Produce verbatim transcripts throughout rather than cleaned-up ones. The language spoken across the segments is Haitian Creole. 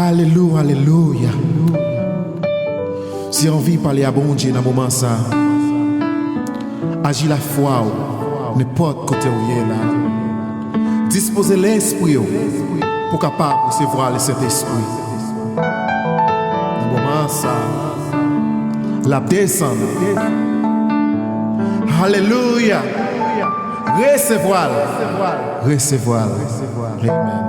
Alelouya, alelouya. Si w anvi pale a Bondye nan moman sa, aji lafwa w nenpòt kote w ye la. Dispoze lespri w pou w kapab resevwa Lesentespri. Nan moman sa, l ap desann. Alelouya. Resevwa l. Resevwa l. Amen.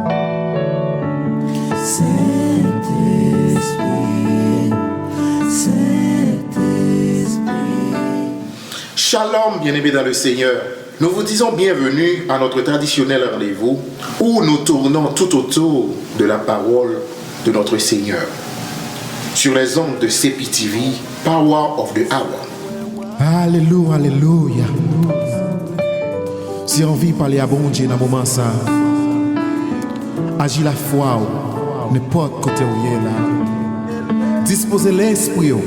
Sentespri, Sentespri. Shalom, bien-aimés dans le Seigneur. Nous vous disons bienvenue à notre traditionnel rendez-vous où nous tournons tout autour de la parole de notre Seigneur. Sur les ondes de C P T V, Power of the Hour. Alelouya, alelouya. Si w anvi pale a Bondye nan moman sa, aji lafwa w nenpòt kote w ye la. Dispoze lespri w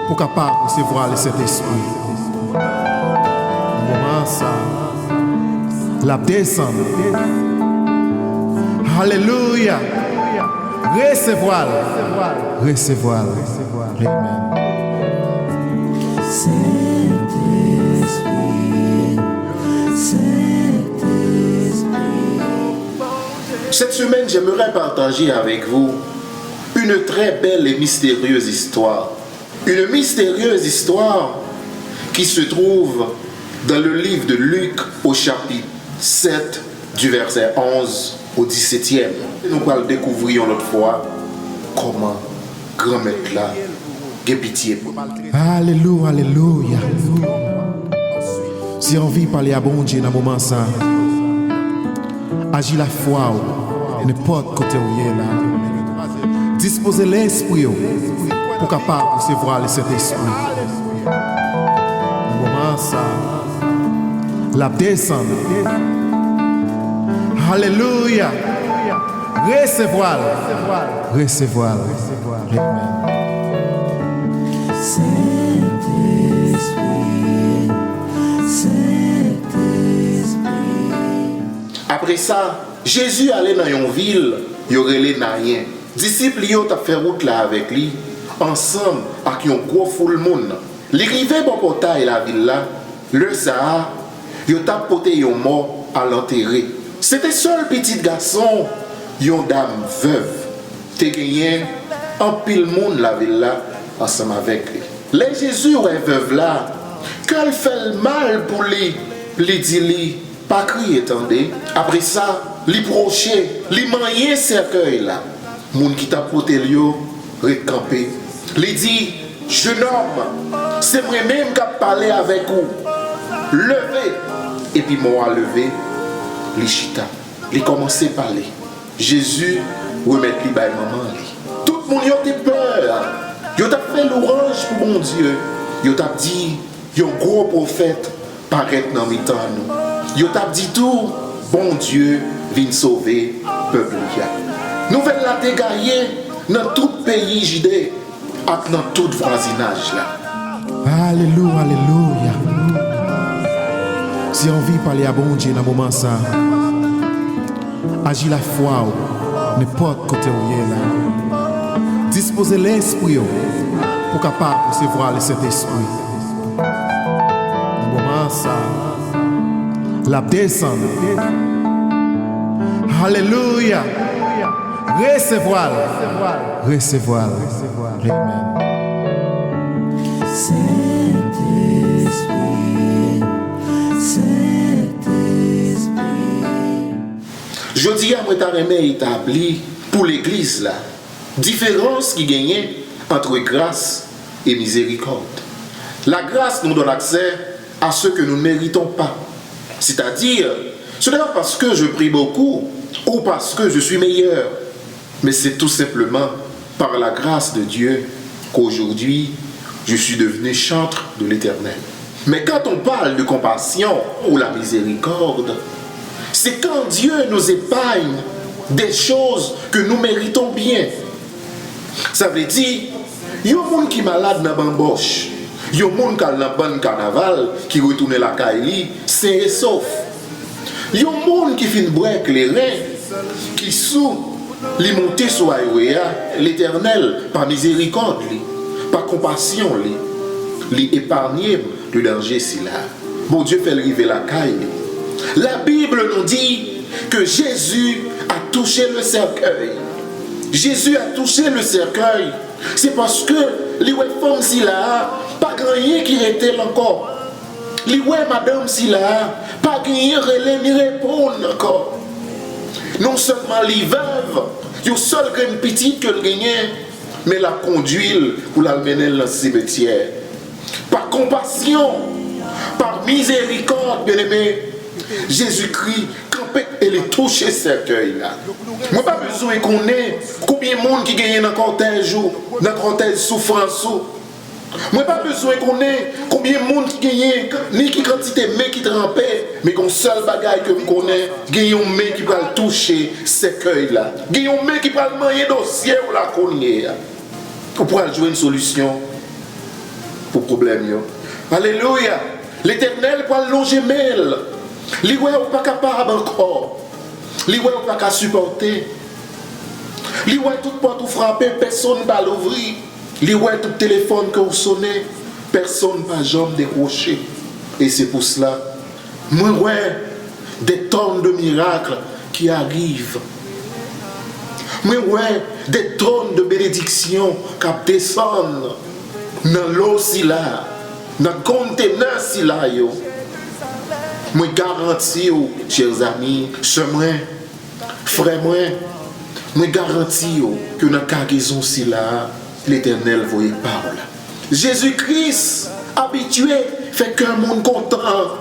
pou w kapab resevwa Lesentespri. Nan moman sa, l ap desann. Alelouya. Resevwa l. Resevwa l. Amen. Sentespri, Sentespri. Cette semaine, j'aimerais partager avec vous une très belle et mystérieuse histoire. Une mystérieuse histoire qui se trouve dans le livre de Luc au chapitre sept, du verset onze au dix-septième. Nou pral dekouvri yon lòt fwa kòman Granmèt la gen pitye pou nou. Alelouya, alelouya. Si w anvi pale a Bondye nan moman sa, aji lafwa w nenpòt kote w ye la. Dispoze lespri w pou w kapab resevwa Lesentespri. Nan moman sa, l ap desann. Alelouya. Resevwa l. Resevwa l. Amen. Sentespri, Sentespri. Apre sa, Jezi ale nan yon vil yo rele Nayen. Disip li yo t ap fè wout la avèk li, ansanm ak yon gwo foul moun. Li rive bò pòtay lavil la, lè sa a, yo t ap pote yon mò al antere. Se te sèl pitit gason yon dam vèv. Te genyen anpil moun lavil la ansanm avèk li. Lè Jezi wè vèv la, kè l fè l mal pou li, li di li, pa kriye tande. Apre sa, li pwoche, li manyen sèkèy la. Moun ki t ap pote l yo ret kanpe. Li di, jennonm, se mwen menm k ap pale avèk ou. Leve! Epi mò a leve, li chita. Li kòmanse pale. Jezi remèt li bay manman li. Tout moun yo te pè. Yo t ap fè lwanj pou Bondye. Yo t ap di, yon gwo pwofèt parèt nan mitan nou. Yo t ap di tou, Bondye vin sove pèp li a. Nouvèl la te gaye nan tout peyi Jide ak nan tout vwazinaj la. Alelouya, alelouya. Si w anvi pale a Bondye nan moman sa, aji lafwa w nenpòt kote w ye la. Dispoze lespri w pou w kapab resevwa Lesentespri. Nan moman sa, l ap desann. Alelouya. Resevwa l. Resevwa l. Amen. Sentespri, Sentespri. Jodi a, mwen ta renmen etabli pou legliz la diferans ki genyen ant gras e mizerikòd. La grâce nous donne accès à ce que nous ne méritons pas. C'est-à-dire, ce n'est pas parce que je prie beaucoup ou parce que je suis meilleur, mais c'est tout simplement par la grâce de Dieu qu'aujourd'hui, je suis devenu chantre de l'Éternel. Mais quand on parle de compassion ou la miséricorde, c'est quand Dieu nous épargne des choses que nous méritons bien. Sa vle di, yon moun ki malad nan banbòch, yon moun k al nan bann kanaval, ki retounen lakay li, sen e sof. Yon moun ki fin bwè kleren, ki sou, Li monte sou highway a, Letènèl, pa mizerikòd li, pa konpasyon li, li eparnye m de danje sila. Bondye fè l rive lakay li. La Bible nous dit que Jésus a touché le cercueil. Jésus a touché le cercueil. Se paske li wè fanm sila a, pa gen anyen ki rete l ankò. Li wè madanm sila a, pa genyen rele ni reponn ankò. Non sèlman li vèv, yon sèl grenn pitit ke l genyen, men l ap kondui l pou l al mennen l nan simetyè. Pa konpasyon, pa mizerikòd, byeneme, Jezikri kanpe e li touche sèkèy la. Mwen pa bezwen konnen konbyen moun ki genyen nan kòtèj ou, nan kòtèj soufrans ou. Mwen pa bezwen konnen konbyen moun ki genyen, ni ki kantite men ki tranpe, men gen yon sèl bagay ke m konnen, gen yon men ki pral touche sèkèy la. Gen yon men ki pral manyen dosye w la kounye a. Ou pral jwenn solisyon pou pwoblèm yo. Alelouya! Letènèl pral lonje men l. Li wè ou pa kapab ankò. Li wè ou pa ka sipòte. Li wè tout pòt ou frape, pèsonn pa louvri. Li wè tout telefòn ke ou sonnen, pèsonn pa janm dekwoche. E se pou sela, mwen wè des tonnes de miracles qui arrivent. Mwen wè des tonnes de benediksyon k ap desann nan lo sila, nan kontenè sila yo. Mwen garanti w, chè zami, sè mwen, frè mwen, mwen garanti w ke nan kagezon sila, Letènèl voye pa w la. Jezi Kris abitye fè kè moun kontan.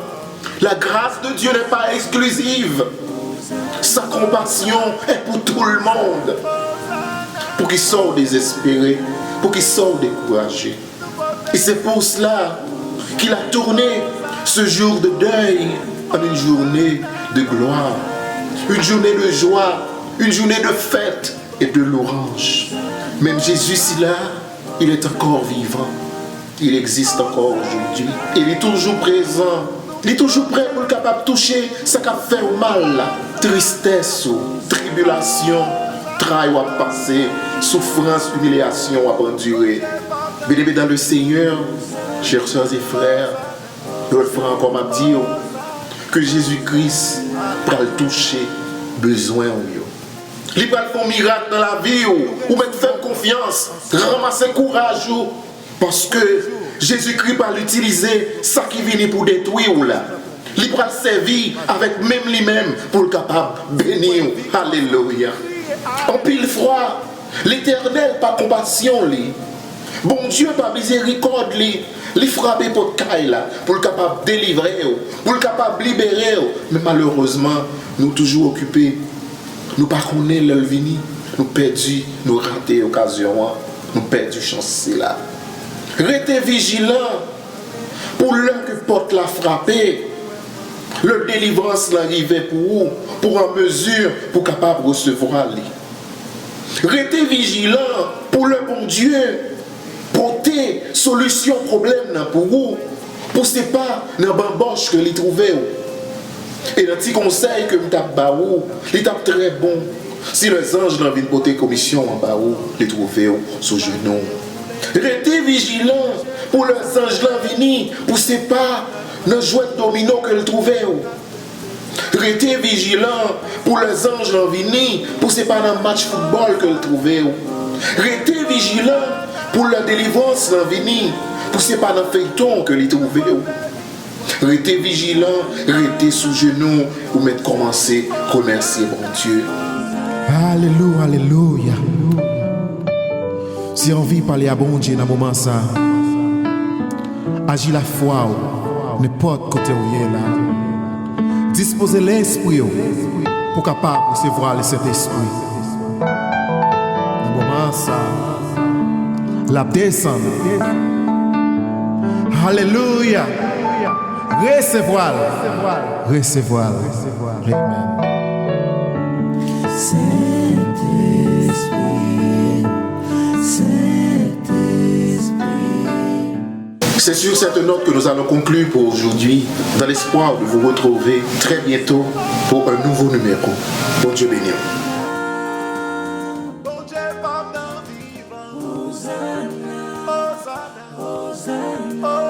La grâce de Dieu n'est pas exclusive. Sa konpasyon est pour tout le monde. Poukisa w dezespere? Poukisa w dekouraje? Et c'est pour cela qu'il a tourné ce jour de deuil en une journée de gloire, une journée de joie, une journée de fête et de louange. Menm Jezi sila, il est encore vivant. Il existe encore aujourd'hui. E li toujou prezan. Li toujou prè pou l kapab touche sa k ap fè w mal la. Tristès ou, tribilasyon, tray w ap pase, soufrans, imilyasyon w ap andire. Bien-aimés dans le Seigneur, chers sœurs et frères, yon lòt fwa ankò m ap di w ke Jezi Kris pral touche bezwen w yo. Li pral fè yon mirak nan lavi w. Ou mèt fè l konfyans. Ranmase kouraj ou. Paske Jezikri pral itilize sa ki vini pou detwi w la. Li pral sèvi avèk men li menm pou l kapab beni w. Alelouya. Anpil fwa, Letènèl pa konpasyon li, Bondye pa mizerikòd li, li frape pòt kay la pou l kapab delivre w, pou l kapab libere w. Men malerezman, nou toujou okipe. Nou pa konnen lè l vini. Nou pèdi, nou rate okazyon an. Nou pèdi chans sila. Rete vijilan pou lè ke pòt la frape, lè delivrans lan rive pou ou, pou w an mezi pou w kapab resevwa li. Rete vijilan pou lè Bondye pote solisyon pwoblèm nan pou ou, pou se pa nan banbòch ke li twouve w. E nan ti konsèy ke m t ap ba ou, li t ap trè bon si lèzanj lan vin pote komisyon an ba ou, li twouve w sou jenou w. Rete vijilan pou lèzanj lan vini, pou se pa nan jwèt domino ke l twouve w. Rete vijilan pou lè zanj lan vini, pou se pa nan match foutbòl ke l twouve w. Rete vijilan pou lè delivrans lan vini, pou se pa nan feyton ke li twouve w. Rete vijilan, rete sou jenou, ou mèt kòmanse remèsye Bondye. Alelouya, alelouya. Si w anvi pale a Bondye nan moman sa, aji lafwa w nenpòt kote w ye la. Dispoze lespri w pou w kapab resevwa Lesentespri. Nan moman sa, l ap desann. Alelouya! Resevwa l! Resevwa l! Amen. Saint-Esprit, Saint-Esprit. C'est sur cette note que nous allons conclure pour aujourd'hui, dans l'espoir de vous retrouver très bientôt pour un nouveau numéro. Bondye beni w. Ozana, Ozana, Ozana.